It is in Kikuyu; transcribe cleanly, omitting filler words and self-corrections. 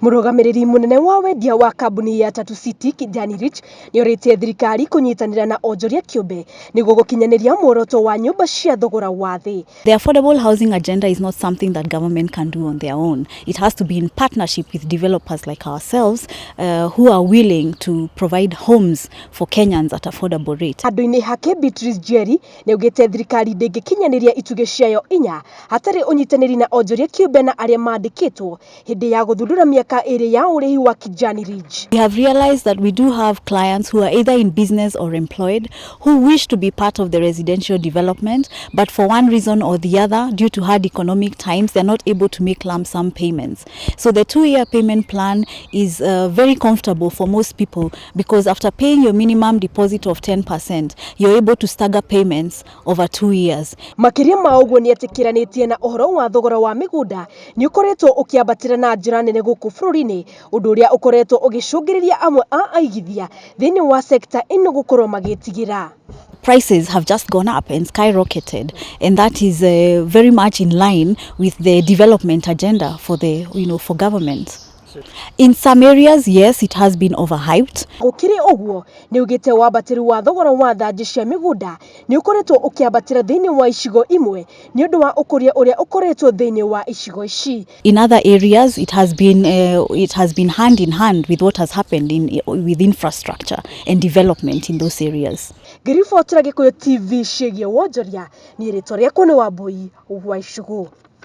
Mũrũgamĩrĩri mũnene wa wendia wa kambuni ya Tatu City Kijani Rich nĩorĩtie thirikari kũnyitanĩra na onjoria kĩũmbe nĩguo gũkinyanĩria muoroto wa nyũmba cia thogora wa thĩ. The affordable housing agenda is not something that government can do on their own. It has to be in partnership with developers like ourselves who are willing to provide homes for Kenyans at affordable rate. Handũ-inĩ hake, Beatrice Njeri nĩaugĩte thirikari ndĩngĩkinyanĩria itugĩ ciayo inya hatarĩ ũnyitanĩri na onjoria kĩũmbe na arĩa mandĩkĩtwo hĩndĩ ya gũthundũra mĩaka 2 ya ũrĩhi wa Kijani Ridge. We have realized that we do have clients who are either in business or employed who wish to be part of the residential development, but for one reason or the other, due to hard economic times, they're not able to make lump sum payments. So the 2-year payment plan is very comfortable for most people because after paying your minimum deposit of 10%, you're able to stagger payments over 2 years. Makĩria ma ũguo, nĩetĩkĩranĩtie na ũhoro wa thogora wa mĩgũnda nĩ ũkoretwo ũkĩambatĩra na njĩra nene gũkũ bũrũri-inĩ, ũndũ ũrĩa ũkoretwo ũgĩcũngĩrĩria amwe a aigithia thĩinĩ wa sekta ĩno gũkorwo magĩtigĩra. Prices have just gone up and skyrocketed, and that is very much in line with the development agenda for the you know for government. In some areas, yes, it has been overhyped. Gũkĩrĩ ũguo, nĩ augĩte wambatĩru wa thogora wa thanjĩ cia mĩgũnda nĩ ũkoretwo ũkĩambatĩra thĩinĩ wa icigo imwe nĩ ũndũ wa ũkũria ũrĩa ũkoretwo thĩinĩ wa icigo ici. In other areas, it has been hand in hand with what has happened in with infrastructure and development in those areas. Ngĩribotera Gĩkũyũ TV ciĩgiĩ wonjoria, niĩ rĩtwa rĩakwa nĩ Wambui wa Icũgũ.